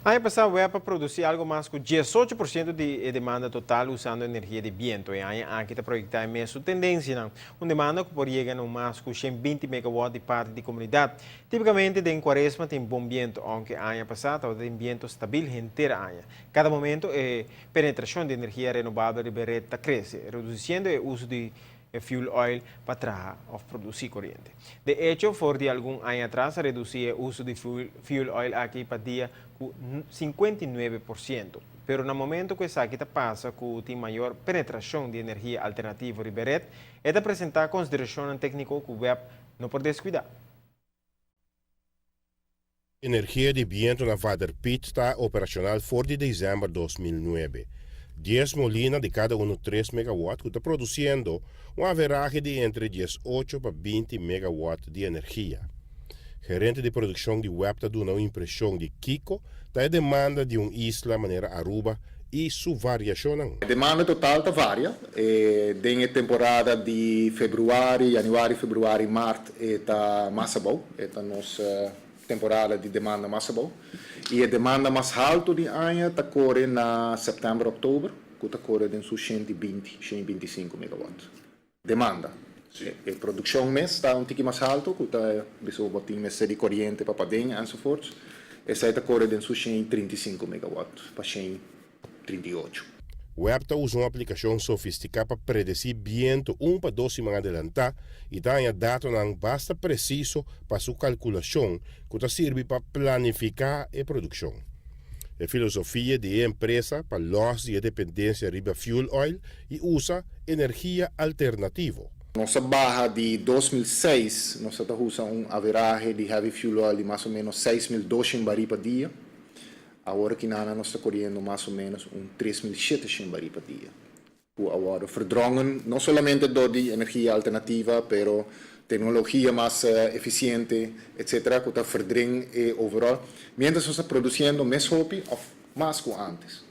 Aña pasa WEB a produci algo mas cu 18% di demanda total usando energia di biento. E aña aki ta proyecta mesun tendencia. Un demanda cu por yega na mas cu 120 megawatt di parti di comunidad. Tipicamente den cuaresma tin bon biento, aunke aña pasa tin biento stabil henter aña. Cada momento e penetracion di energia renobabel riba red ta crece, reduciendo e uso di fuel oil pa traha of produci coriente. De hecho, for di algun aña atras, a reduci e uso di fuel oil aki pa dia cu 59%. Pero na momento cu esaki ta pasa cu tin mayor penetracion di energia alternativo riba red, ta presenta consideracion tecnico cu WEB no por descuida. Energia di biento na Vader Piet ta operacional for di december 2009. 10 molina di cada uno 3 megawatt cu ta produciendo un average di entre 18 pa 20 megawatt di energia. Gerente di produccion di WEB ta duna un impresion di kico ta e demanda di un isla manera Aruba y su variacion. E demanda total ta varia. Den temporada di februari, januari, februari, maart, ta mas abou. Ta nos temporada di demanda mas abou. Y e demanda mas halto di aña ta core na september, october, cu ta core den 120, 125 megawatt. Demanda. E produccion mes ta un tiki mas halto, cu ta bo tin mester di coriente pa paden enzovoort. Esey ta core den 135 megawatt pa 138. WEB ta usa un aplicacion sofistica pa predeci biento 1 pa 2 siman adelanta y ta data basta preciso pa su calculacion cu ta sirbi pa planifica e produccion. E filosofia di empresa pa los di dependencia riba fuel oil y usa energia alternativo. Nos a baha di 2006, nos ta usa un average di heavy fuel oil di mas o menos 6.200 baril pa dia. Awor aki nos ta coriendo mas o menos un 3.700 baril pa dia. Awor verdrongen no solamente door di energia alternativa, pero tecnologia mas eficiente, etc., cu ta verdring overall. Mientras nos ta produciendo mes hopi of mas cu antes,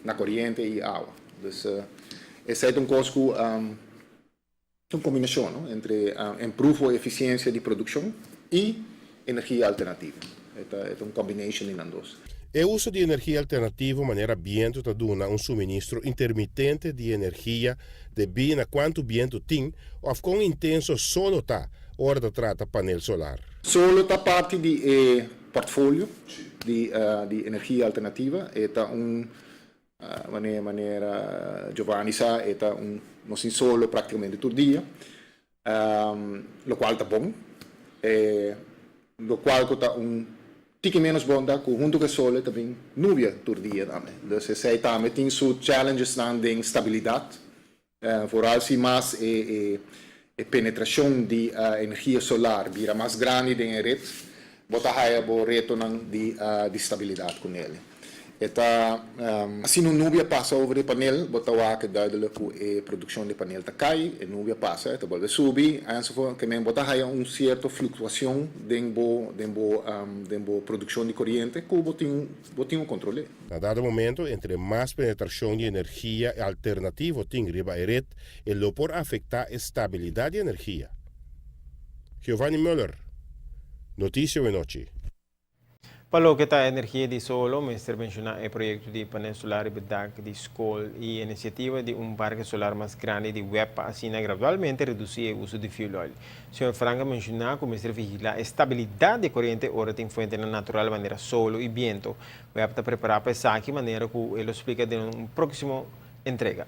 na coriente y awa. Dus esey ta un cos cu un combinacion, no? Entre improve eficiencia di produccion y energia alternativa. E ta un combination di dos. E uso di energia alternativo manera biento ta duna un suministro intermitente di energia debi na cuanto biento tin of con intenso solo ta ora ta trata panel solar. Solo ta parti di portfolio di energia alternativa e ta un manera Giovanni sa, e ta un nos tin solo practicamente tur dia, lo cual ta bon, lo cual ta un tiki menos bon ta cu hunto cu solo tambe nubia tur dia tambe. Dus esey tambe tin su challenges den stabilidad, vooral si mas e penetracion di energia solar bira mas grandi den red, bo ta haya bo retonan di stabilidad cu ne. E ta, asina un nubia pasa over e panel, bo ta wak duidelijk cu e produccion di panel ta cay, e nubia pasa, ta bolbe subi, enzovoort. Kiermen bo ta haya un cierto fluctuacion den bo produccion di coriente, cu bo tin un controle. Na dado momento, entre mas penetracion di energia alternativo tin riba e red, e lo por afecta estabilidad di energia. Giovanni Müller, Noticia Nochi. Pa loke ta energia di solo, mester menciona e proyecto di panel solar riba dak di scol y iniciativa di un parke solar mas grandi di WEB pa asina gradualmente reduci e uso di fuel oil. Sr. Frank a menciona cu mester vigila e stabilidad di coriente ora tin fuente natural manera solo y biento. WEB ta prepara pa esaki manera cu e lo splica den un proximo entrega.